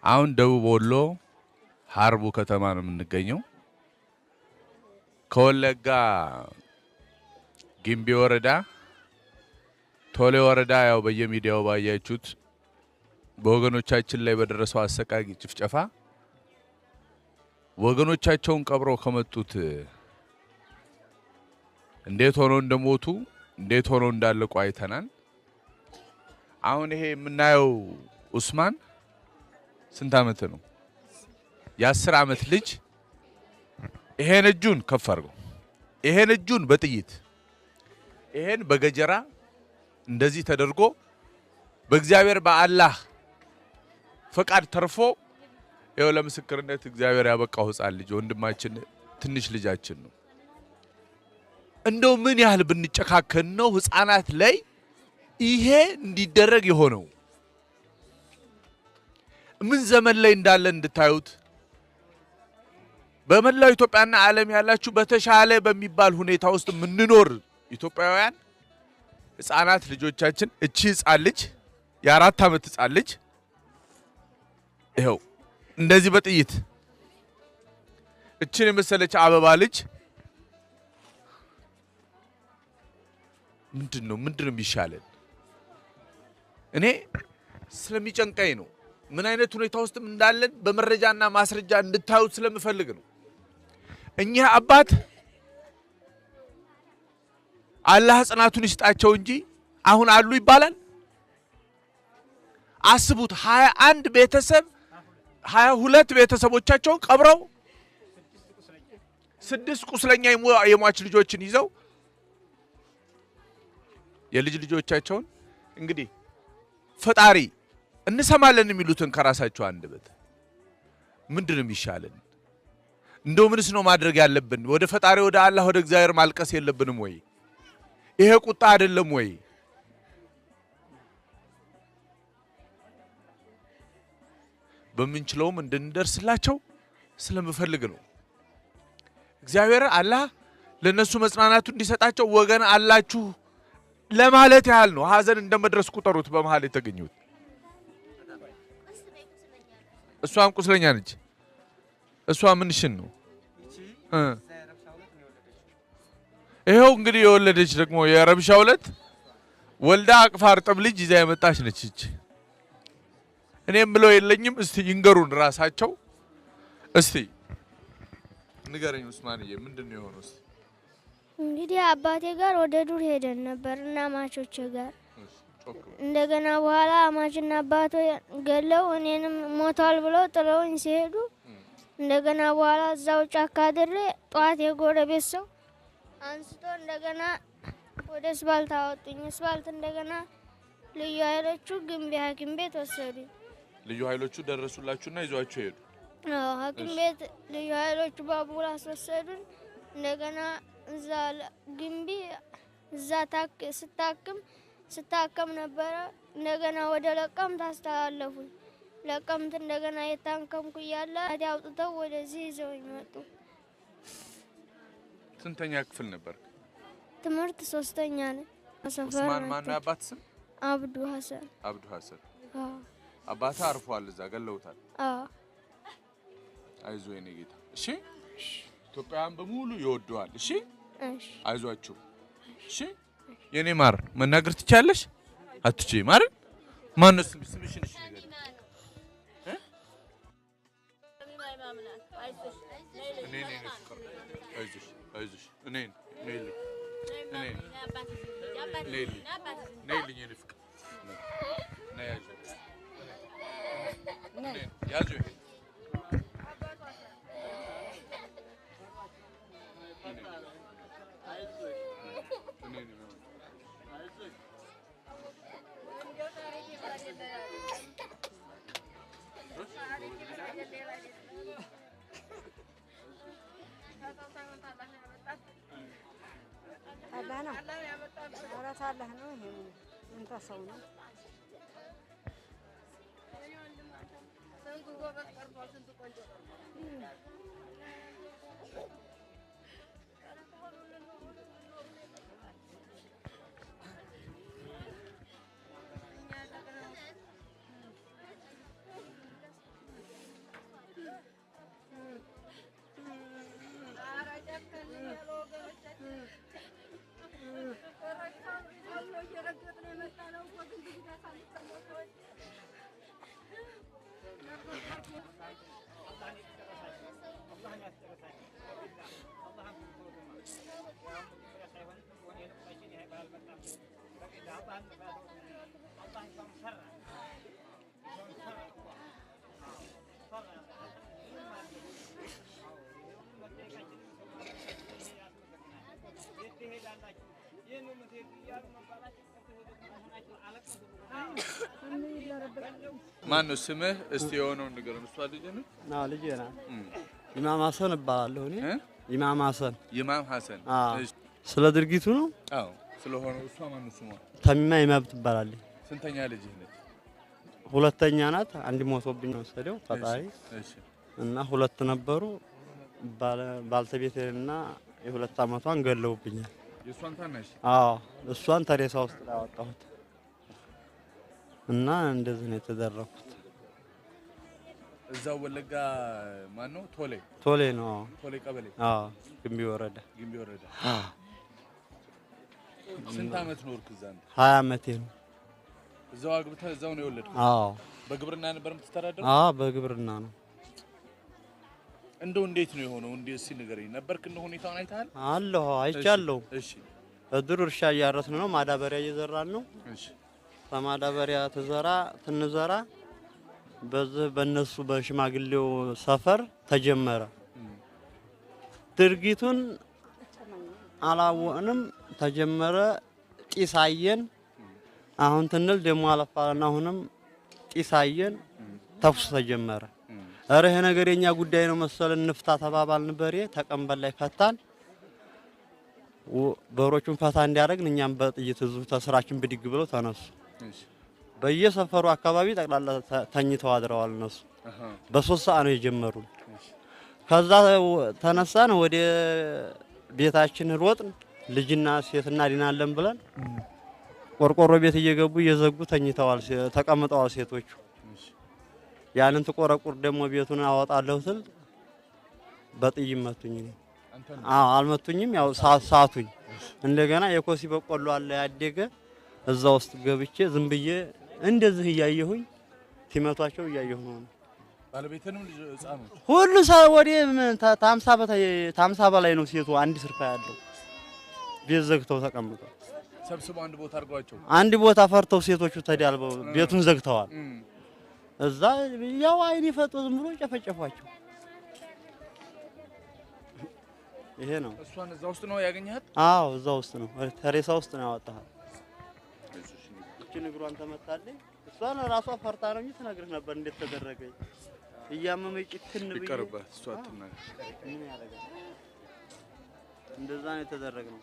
አሁን ደቡብ ወሎ ሀርቡ ከተማ ነው የምንገኘው። ከወለጋ ጊምቢ ወረዳ ቶሌ ወረዳ ያው በየሚዲያው ባያችሁት በወገኖቻችን ላይ በደረሰው አሰቃቂ ጭፍጨፋ ወገኖቻቸውን ቀብረው ከመጡት እንዴት ሆነው እንደሞቱ እንዴት ሆነው እንዳለቁ አይተናል። አሁን ይሄ የምናየው ኡስማን ስንት ዓመት ነው? የ10 ዓመት ልጅ ይሄን እጁን ከፍ አድርገው ይሄን እጁን በጥይት ይሄን በገጀራ እንደዚህ ተደርጎ በእግዚአብሔር በአላህ ፈቃድ ተርፎ ይኸው ለምስክርነት እግዚአብሔር ያበቃው ሕፃን ልጅ ወንድማችን ትንሽ ልጃችን ነው። እንደው ምን ያህል ብንጨካከን ነው ሕፃናት ላይ ይሄ እንዲደረግ የሆነው? ምን ዘመን ላይ እንዳለ እንድታዩት በመላው ኢትዮጵያና ዓለም ያላችሁ በተሻለ በሚባል ሁኔታ ውስጥ የምንኖር ኢትዮጵያውያን ሕፃናት ልጆቻችን፣ እቺ ሕፃን ልጅ የ4 ዓመት ሕፃን ልጅ ይኸው እንደዚህ በጥይት እችን የመሰለች አበባ ልጅ ምንድነው የሚሻለን? እኔ ስለሚጨንቀኝ ነው። ምን አይነት ሁኔታ ውስጥም እንዳለን በመረጃና ማስረጃ እንድታዩት ስለምፈልግ ነው። እኚህ አባት አላህ ጽናቱን ይስጣቸው እንጂ አሁን አሉ ይባላል። አስቡት፣ 21 ቤተሰብ 22 ቤተሰቦቻቸውን ቀብረው 6 ቁስለኛ የሟች ልጆችን ይዘው የልጅ ልጆቻቸውን እንግዲህ ፈጣሪ እንሰማለን የሚሉትን ከራሳቸው አንደበት ምንድነው የሚሻለን? እንደው ምንስ ነው ማድረግ ያለብን? ወደ ፈጣሪ ወደ አላህ ወደ እግዚአብሔር ማልቀስ የለብንም ወይ? ይሄ ቁጣ አይደለም ወይ? በምንችለውም እንድንደርስላቸው ስለምፈልግ ነው። እግዚአብሔር አላህ ለነሱ መጽናናቱ እንዲሰጣቸው ወገን አላችሁ ለማለት ያህል ነው። ሀዘን እንደመድረስ ቁጠሩት። በመሃል የተገኙት እሷም ቁስለኛ ነች። እሷ ምንሽን ነው? ይሄው እንግዲህ የወለደች ደግሞ የረብሻው ዕለት ወልዳ አቅፋ እርጥብ ልጅ ይዛ የመጣች ነች። እቺ እኔም ብለው የለኝም። እስቲ ይንገሩን ራሳቸው። እስቲ ንገረኝ ኡስማንዬ፣ ምንድነው የሆነው? እስቲ እንግዲህ አባቴ ጋር ወደ ዱር ሄደን ነበርና አማቾቼ ጋር እንደገና በኋላ አማችና አባቴ ገለው እኔንም ሞቷል ብለው ጥለውኝ ሲሄዱ እንደገና በኋላ እዛው ጫካ አድሬ ጠዋት የጎረቤት ሰው አንስቶ እንደገና ወደ እስፋልት አወጡኝ። እስፋልት እንደገና ልዩ ኃይሎቹ ግንቢ ሐኪም ቤት ወሰዱኝ። ልዩ ኃይሎቹ ደረሱላችሁና ይዟችሁ ሄዱ? አዎ፣ ሐኪም ቤት ልዩ ኃይሎቹ ባቡር አስወሰዱን። እንደገና እዛ ግንቢ እዛ ስታከም ነበረ። እንደገና ወደ ለቀምት አስተላለፉኝ። ለቀምት እንደገና የታከምኩ እያለ አውጥተው ወደዚህ ይዘውኝ መጡ። ስንተኛ ክፍል ነበር? ትምህርት 3ኛ ነኝ። ኡስማን ማን አባት ስም? አብዱ ሐሰን። አብዱ ሐሰን። አዎ። አባታ አርፏል፣ እዛ ገለውታል። አዎ። አይዞህ የኔ ጌታ። እሺ፣ ኢትዮጵያውያን በሙሉ ይወደዋል። እሺ፣ እሺ፣ አይዟችሁ። እሺ የኔ ማር፣ መናገር ትቻለሽ? አትችይም አይደል? ማነው ስምሽን? እሺ ንገሪኝ። እኔ ነኝ ፍቅር። አይዞሽ አይዞሽ። እኔ ነኝ እኔ ነይልኝ የኔ ፍቅር። ነይ አይዞሽ። ያዙ ይሄ ማነው ስምህ? እስቲ የሆነውን ንገረን። እሷ ልጅ ነች? አዎ ልጄ ናት። ኢማም ሀሰን እባላለሁ እኔ። ኢማም ሀሰን። ኢማም ሀሰን። አዎ። ስለ ድርጊቱ ነው? አዎ ስለሆነው። እሷ ማነው ስሟ? ተሚማ ኢማም ትባላለች። ስንተኛ ልጅህ ነች? ሁለተኛ ናት። አንድ ሞቶብኝ ነው ወሰደው ፈጣሪ። እሺ። እና ሁለት ነበሩ። ባልተቤቴንና የሁለት አመቷን ገለውብኛል። የእሷን ታናሽ? አዎ እሷን ተሬሳ ውስጥ ላይ አወጣሁት እና እንደዚህ ነው የተደረኩት። እዛው ወለጋ ማን ነው? ቶሌ። ቶሌ ነው። ቶሌ ቀበሌ። አዎ ግንቢ ወረዳ። ግንቢ ወረዳ። ስንት አመት ኖርክ እዛ አንተ? 20 አመቴ ነው። እዛው አግብተህ እዛው ነው የወለድከው? አዎ። በግብርና ነበር የምትተዳደረው? አዎ በግብርና ነው። እንደው እንዴት ነው የሆነው? እንዴ እስኪ ንገረኝ። ነበርክ እንደ ሁኔታውን አይተሃል? አለሁ አይቻለሁ። እሺ። እድር እርሻ እያረስን ነው፣ ማዳበሪያ እየዘራን ነው። እሺ። ከማዳበሪያ ትንዘራ በዚህ በእነሱ በሽማግሌው ሰፈር ተጀመረ። ድርጊቱን አላወቅንም። ተጀመረ ጢስ አየን። አሁን ትንል ደግሞ አለፋልና አሁንም ጢስ አየን። ተኩስ ተጀመረ። ኧረ ይሄ ነገር የኛ ጉዳይ ነው መሰል እንፍታ ተባባልን። በሬ ተቀንበል ላይ ፈታን። በሮቹን ፈታ እንዲያደርግን እኛም በጥይት እዚሁ ተስራችን ብድግ ብለው ተነሱ። በየሰፈሩ አካባቢ ጠቅላላ ተኝተው አድረዋል እነሱ። በ3 ሰዓት ነው የጀመሩን። ከዛ ተነሳን ወደ ቤታችን ሮጥን። ልጅና ሴት እናድናለን ብለን ቆርቆሮ ቤት እየገቡ እየዘጉ ተኝተዋል፣ ተቀምጠዋል ሴቶቹ። ያንን ትቆረቁር ደግሞ ቤቱን አወጣለሁ ስል በጥይት መቱኝ። አዎ አልመቱኝም፣ ያው ሳቱኝ። እንደገና የኮሲ በቆሎ አለ ያደገ እዛ ውስጥ ገብቼ ዝም ብዬ እንደዚህ እያየሁኝ ሲመቷቸው እያየሁ ነው። ባለቤትንም ልጅ ህፃኑ ሁሉ ሰው ወደ 50 በላይ ነው ሴቱ። አንድ ስርፋ ያለው ቤት ዘግተው ተቀምጠው ሰብስበው አንድ ቦታ አድርገዋቸው አንድ ቦታ ፈርተው ሴቶቹ ተዳልበው ቤቱን ዘግተዋል። እዛ ያው አይን ፈጦ ዝም ብሎ ጨፈጨፏቸው። ይሄ ነው። እሷን እዛ ውስጥ ነው ያገኘሃት? አዎ እዛ ውስጥ ነው፣ ተሬሳ ውስጥ ነው ያወጣሃት። እቺን እግሯን ተመታለኝ። እሷን ራሷ ፈርታ ነው እንጂ ትነግርህ ነበር እንዴት ተደረገኝ። እያመመኝ ጭክን ብዬ ይቀርባት እሷ አትናገር። ምን ያደርጋል? እንደዛ ነው የተደረገው።